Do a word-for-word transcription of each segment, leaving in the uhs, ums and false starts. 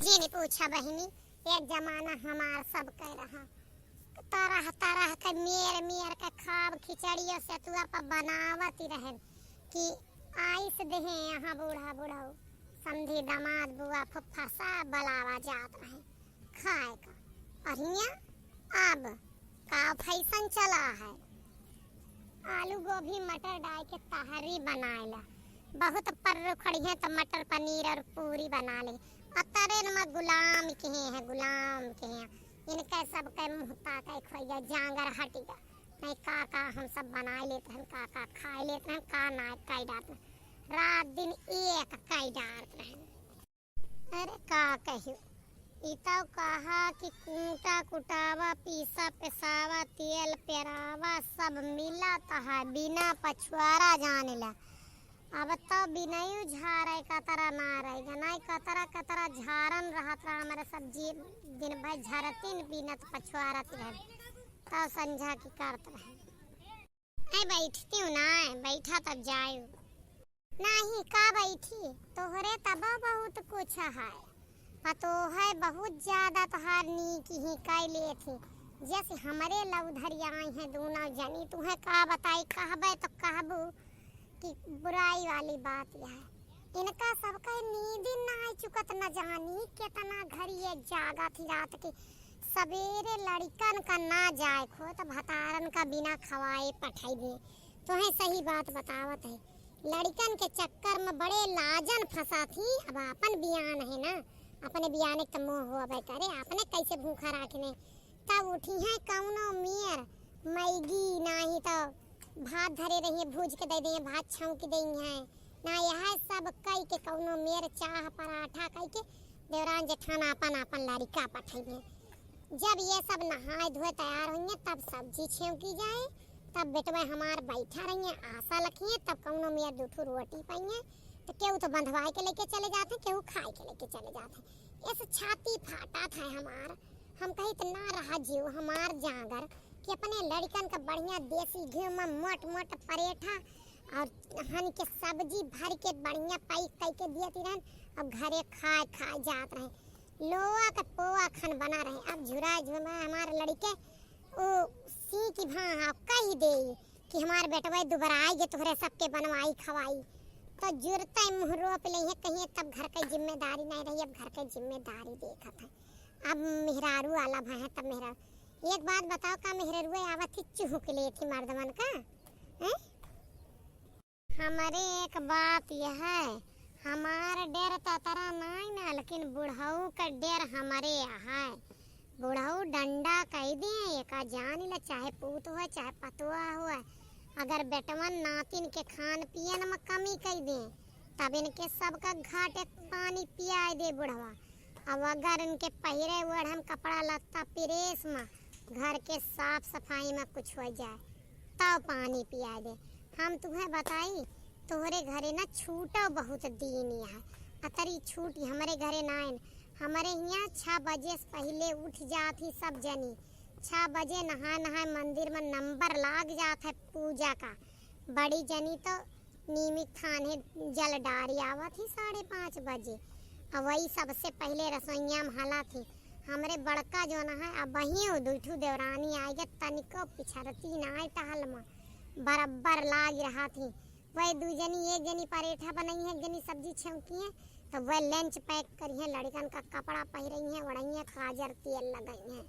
जिन पूछा बहिनी, एक जमाना हमार सब कह रहा, तरह तरह के मेर मेर के खाब खिचड़िया सतुआ पर बनावत ही रहन कि आइस देहे यहाँ बूढ़ा बुढ़ऊ, समधी दामाद बुआ फुफ्फा सब बलावा जात रहे खाए का। और हियाँ अब का फैशन चला है, आलू गोभी मटर डाल के तहरी बनाए ला। बहुत पर्र खड़ी है तो मटर पनीर और पूरी बना ले। और तरे न गुलाम के हैं, गुलाम के हैं। इनका सबके मुँह ताकै खोइया जांगर हटिया। नहीं का का हम सब बनाए लेत रहन, का का खाए लेत रहन, का ना कई डारत रहन। रात दिन एक कई डारत रहन। अरे का कहियो, ई तौ कहा कि कूटा कुटावा, पीसा पिसावा, तेल पेरावा, सब मिलत है, बिना पछुआरा जाने ला। अब तौ बिनयू झारे कतरा ना रह गै, नाहीं कतरा कतरा झारन रहत रहा हमरे सब जी, दिन भर झरतिन बिनत पछुआरत रहे, तौ संझा की करत रहे। ऐ बैठतिउ ना, बैठा तब जायु। नाहीं का बैठी, तोहरे तब बहुत कुछ है। पतोहै बहुत ज्यादा तोहार नीक ही कइ लेत ही। जैसे हमरे लउधरी आई हैं दूनौ जनी, तुहैं का बताई, कहबे तो कहबू कि बुराई वाली बात यह है। इनका सबके नींद ना आइ चुकत, न जानी कितना घड़ी ये जागत ही रात के। सबेरे लड़िकन का ना जाए खो तो भतारन का बिना खवाए पठाई दे। तोहैं सही बात बतावत है, लड़िकन के चक्कर में बड़े लाजन फंसा थी। अब आपन बियान है ना, अपने बियाने के तो मोह होबे करे, आपने कैसे भूखा राखने। तब उठी हैं कौनो मेर मैगी, नाहीं तो भात धरे रही हैं, भूज के दे दे हैं, भात छौंक दे हैं, ना यह सब कई के कौनो मेर चाह पराठा कई के देवरान जेठान आपन आपन लड़िका पठई हैं। जब ये सब नहाए धोए तैयार होइहैं, तब सब्जी छेंकी जाए, तब बेटवा हमार बैठा रहिहैं, आशा लखिहैं, तब कौनो मेर दू ठो रोटी पइहैं, तो केहू तो बंधवाए के लेके चले जात हैं, केहू खाए के लेके चले जात हैं। ऐसे छाती फाटत है हमार। हम कहित ना रहा जिउ हमार जांगर कि अपने लड़िकन का बढ़िया देसी घी में मोट मोट परेठा और हन के सब्जी भर के बढ़िया पैक कई के दियत रहन। अब घरे खाए खाए जात रहे। लोआ के पोआ खन बना रहे। अब झुरा झुरा हमार लड़िके उ सींक भा कहि देई कि हमार बेटवा दुबराइ गे, तोहरे सबके बनवाई खवाई। तो जुरते मुँह रोप लेइहैं, कहिहैं तब घर के जिम्मेदारी नाहीं रही, अब घर के जिम्मेदारी देखत है। अब मेहरारू वाला भा है, तब मेहरारू। एक बात बताओ, का मेहरारुए आवत ही चुहुक लेत ही मर्दवन का? हैं? हमरे एक बात यह है, हमार डेर त अतरा नाई ना, लेकिन बुढ़ऊ का डेर हमरे यहाँ है। बुढ़ऊ डंडा कइ दिए, एका जान ला, चाहे पूत होए, चाहे पतोह होए। अगर बेटवन नातिन के खान पियन में कमी कइ दिए, तब इनके सबका घाटे पानी पियाए दे बुढ़वा। अब अगर इनके पहिरे ओढ़न कपड़ा लत्ता प्रेस में, घर के साफ सफाई में कुछ होइ जाए, तब पानी पियाए दे। हम तुहैं बताई, तोहरे घरे ना छूटौ बहुत दिन यहाँ, अतरी छूटी हमरे घरे नाइन। हमरे हियाँ छह बजे से पहिले उठ जात ही सब जनी। छह बजे नहाए नहाए मंदिर में नंबर लाग जात है पूजा का। बड़ी जनी तो नीमिक थाने जल डारी आवत ही साढ़े पाँच बजे। अब वही सबसे पहिले रसोइया में हलत ही। हमरे बड़का जौन है, अब वही दुइ ठू देवरानी आए गे, तनिको पिछड़ती नाई टहल में, बरब्बर लाग रहत ही। वह दू जनी, एक जनी परेठा बनइहैं, एक जनी सब्जी छौंकिहैं, तो वह lunch pack करिहैं, लड़िकन का कपड़ा पहिरइहैं, ओढ़इहैं, काजर तेल लगइहैं।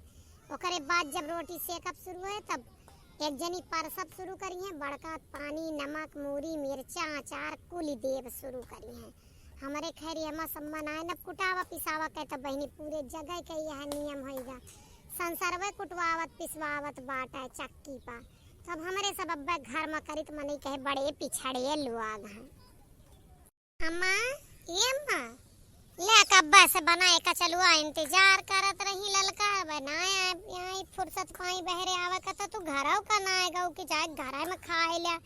ओकरे बाद जब रोटी सेकब शुरू होए, तब एक जनी परसब शुरू करिहैं, बड़का पानी, नमक, मूरी, मिर्चा, अचार कुल देब शुरू करिहैं। हमरे खैरी हमा सम्मा नाय न कुटावा पिसावा के, तो बहिनी पूरे जगह के यह नियम होइगा। संसरवे कुटवावत पिसवावत बाटे चक्की पर। तब हमरे सब अब्बे घर में करित मनई कहे बड़े पिछड़े लोग हैं। अम्मा, ए अम्मा, ले कब्बा से बनाए कचलुआ इंतजार करत रही ललका, अब ना आए, आए फुर्सत पाई बहरे आवे का, तो तू घरौ का ना आए गऊ कि जाए घर में खाए ले,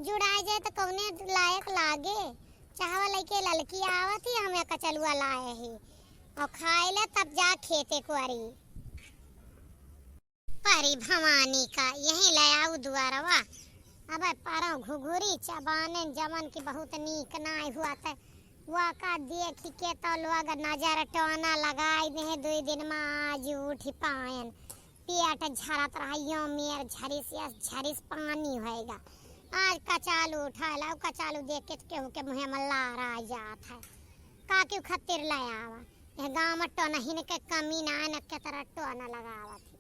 जुड़ाए जाए तो कौने लायक लागे। चाहवा लइके ललकी आवत ही, हमें कचलुआ लाए ही और खाए ले, तब जा खेते कुआरी। परी भवानी का यहीं ले आऊ दुआरवा। अबे परौ घुघुरी चबाने जवन की बहुत नीक नाय हुआ थे। वका देखि के तो लोग नजर टोना लगाई देहे, दुई दिन मा आज उठि पाएन। पेट झरत रहा, यो मेर झरिस, यस झरिस पानी होएगा। आज कचालू उठाए ला, कचालू देख के केहू के मुँहे मा लार आ जात है। का केहू खातिर ले आवा? ए गाँव मा टोनहिन के कमी ना, न के तरह टोना लगावत ही।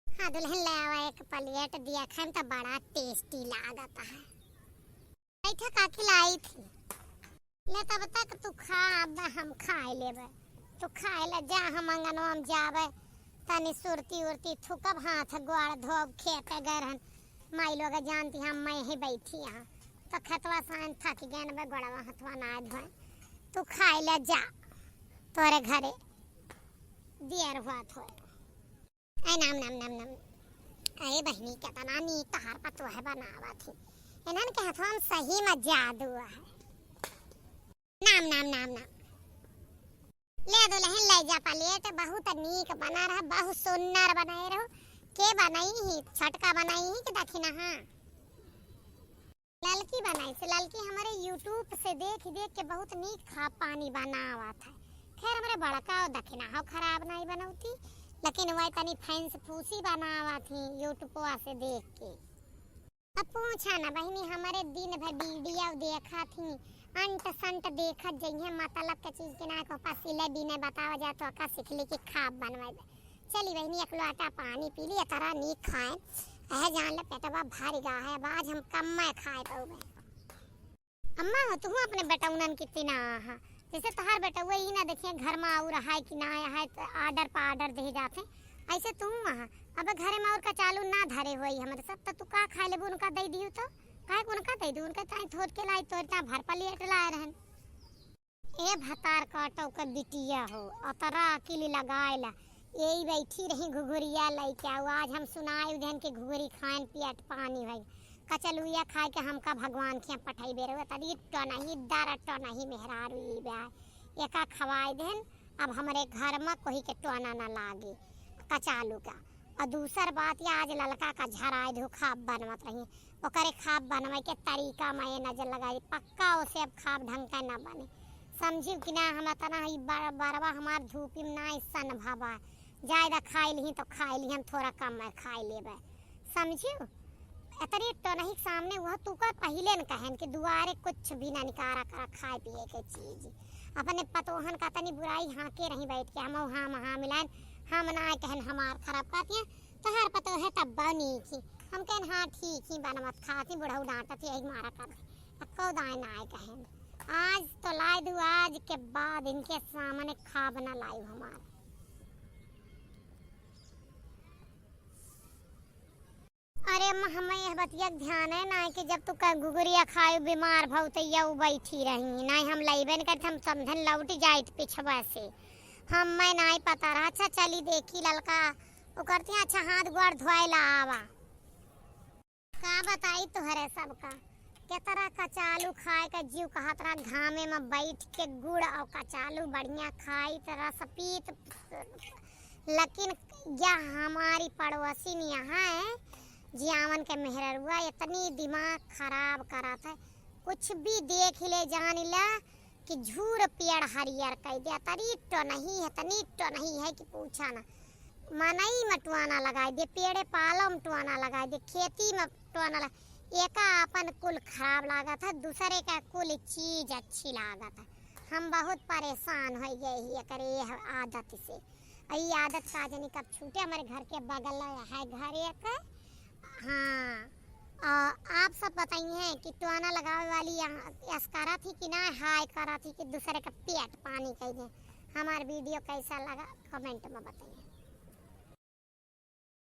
हाँ दुल्हन, ले आवा एक plate दिया खाएम तो बड़ा tasty लागत है। बैठा काकी, लाई थी। ले तब तक तू खा, अब हम खाए लेबे। तू खाए ले जा, हम अंगनवा में जाबे, तनी सुरती उरती थूकब, हाथ गोड़ धोब, खेते गए रहन। माई लोग जानती हम, मैं ही बैठी यहाँ। तो खेतवा से आएन थक गए बे, गोड़वा हथवा ना धोए। तू खाए ले जा, तोरे घरे देर हुआ थोए। ए नाम, नाम, नाम, नाम। अरे बहिनी, केतना नीक तोहार पतोह बनावत ही। इन्हन के हथवा में सही में जादू है। नाम, नाम, नाम, नाम। ले दुल्हन, ले जा plate, बहुत नीक बना रहा, बहुत सुंदर बनाए रहो। के बनाई ही? छोटका बनाई ही कि दखिनहा? ललकी बनाई से, ललकी हमरे YouTube से देख देख के बहुत नीक खा पानी बनावत है। खैर, हमरे बड़का और दखिनहा खराब नहीं बनौती, लेकिन वह तनी फैंस फूसी बनावत ही YouTube से देख के। अब पूछा ना बहिनी, हमरे दिन भर video देखत ही, अंट संट देखत जइहे, मतलब के चीज के ना को पसीले बिने बतावा जा तो का सिखली कि खाब बनवाई। चली बहिनी, एक लोटा पानी पी ली, तरा नीक खाए। अहे जान ले पेटवा भर गा है, अब आज हम कम में खाए पउबे। अम्मा हो, तुहू अपने बेटउनन की तिना आहा। जैसे तोहार बेटउआ ई ना देखिए घर में आऊ रहा है कि ना आया है, तो order पर order दे जाते, ऐसे तू आहा। अब घरे में और कचालू ना धरे होई हमरे सब, तो तू का खाए लेबू, उनका दे दियो तो? काहे को उनका दे दू? उनका ताई थोड़ के लाई, तोर ता भर plate लाए रहन। ए भतार काटो के बिटिया हो, अतरा अकिल लगाए ला। यही बैठी रही घुघुरिया लइके आऊ, आज हम सुनाए उधन के घुघुरी खाएन पियट पानी भई। कचलुइया खाए के हमका भगवान खिया पठाई बेरवे, तरी टोनही दर टोनही मेहरारू ई बा। एका खवाए देन, अब हमरे घर में कोई के टोना ना लागे कचालू का। और दूसर बात या आज ललका का झराए धो खाब बनवत रही, ओकरे खाब बनवे के तरीका में नजर लगाई, पक्का ओसे अब खाब ढंग का ना बने। समझियो कि ना, हम अतना ही बर-, बरवा हमार धूपी में ना इसन भवा, जायदा खाई लिही तो खाई लिही, हम थोड़ा कम में खाई लेबे, समझियो। एतरी टोनही के सामने वह तू का पहिले न कहन कि दुआरे कुछ भी ना निकारा करा खाए पिए के चीज। अपने पतोहन का तनी बुराई हाँ के रही बैठ के, हम हाँ महा मिलान, हम ना कहन हमार खराब करती हैं, तोहार पतोह है तब बनी थी। हम कहन हाँ ठीक ही बनवत खाती, बुढ़ऊ डांटत यही मारा कर। अक्को दाए ना आए कहन। आज तो लाए दू, आज के बाद इनके सामने खाब ना लायू हमार। अरे अम्मा, हमें यह बतिया के ध्यान है ना कि जब तू कह घुघुरिया खाए बीमार भऊ तो यऊ बैठी रही, नहीं हम लइबे न करते, हम समझन लौट जाइत पिछवा से। हमें नहीं पता रहा। अच्छा चली देखी ललका, वो करती हैं, अच्छा हाथ गोड़ धोए ला आवा। का बताई तोहरे सबका, केतरा कचालू खाए का जीव कहत रहा, घामे में बैठ के गुड़ और कचालू बढ़िया खाई त रस पीत। लेकिन या हमारी पड़ोसिन यहाँ है, जियावन के मेहररुआ इतनी दिमाग खराब करत है, कुछ भी देख ले जान ला कि झूर पेड़ हरियर कई दे। तनी टोनही है, तनी टोनही है कि पूछा ना। मनई में टोना लगाई दे, पेड़े पालो में टोना लगाई दे, खेती में टोना लगा-, एका अपन कुल खराब लागत है, दूसरे का कुल चीज अच्छी लागत है। हम बहुत परेशान हो गए ही एकरे यह आदत से। और ये आदत का जानी कब छूटे, हमारे घर के बगल है घर एक। हाँ, और आप सब बताइए कि टोना लगावे वाली यहाँ यस करा थी कि ना, हाय करा थी कि दूसरे का पेट पानी कह दे। हमार video कैसा लगा, comment में बताइए।